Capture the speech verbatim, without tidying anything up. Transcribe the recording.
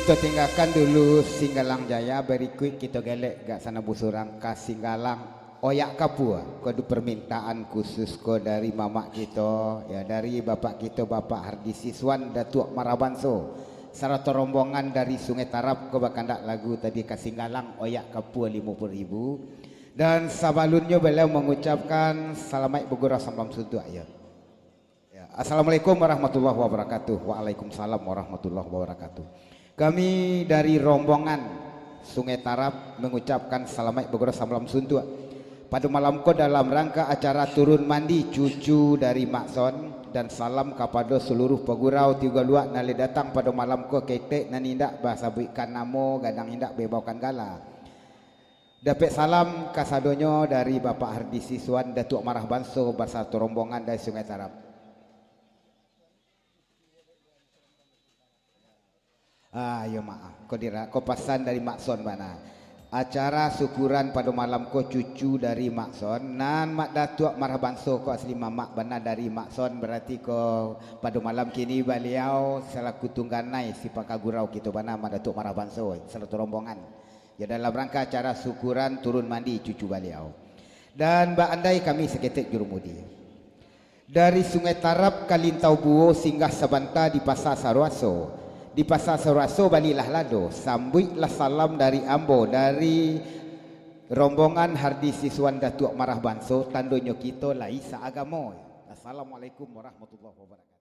Kito tinggakan dulu Singgalang Jaya, barikuik kito gelek gak sana busurang ka Singgalang Oyak Kapua. Ko ado permintaan khusus ko dari mamak kito, ya, dari bapak kito, Bapak Hardi Siswan, Datuak Marah Banso, sarato rombongan dari Sungai Tarab ko bakandak lagu tadi ka Singgalang Oyak Kapua limo puluah ribu. Dan sabalunnyo baliau mangucapkan salamaik bagurau samalam suntuak, ya. Ya, Assalamualaikum warahmatullahi wabarakatuh. Waalaikumsalam warahmatullahi wabarakatuh. Kami dari rombongan Sungai Tarab mangucapkan salamaik bagurau samalam suntuak. Pado malam ko dalam rangka acara turun mandi cucu dari Mak Son, dan salam kapado saluruh pagurau Tigo Luak nan lai datang pado malam ko, ketek nan indak basabuikkan namo, gadang indak baibaokan gala. Dapek salam kasadonyo dari Bapak Hardi Siswan, Datuak Marah Banso, basarato rombongan dari Sungai Tarab. Ah, iyo, maaf. Ko dira-, ko pasan dari Mak Son bana. Acara syukuran pado malam ko cucu dari Mak Son, nan Mak Datuak Marah Banso ko asli mamak bana dari Mak Son, berarti ko pado malam kini baliau salaku tungganai si pakagurau kito bana, Mak Datuak Marah Banso, sarato rombongan. Ya, dalam rangka acara syukuran turun mandi cucu baliau. Dan baandai kami saketek jurumudi. Dari Sungai Tarab ka Lintau Buo singgah sabanta di Pasa Saruaso. Di Pasa Saruaso balilah lado, sambuiklah salam dari ambo, dari rombongan Hardi Siswan Datuak Marah Banso, tandonyo kito lai saagamo. Assalamualaikum warahmatullahi wabarakatuh.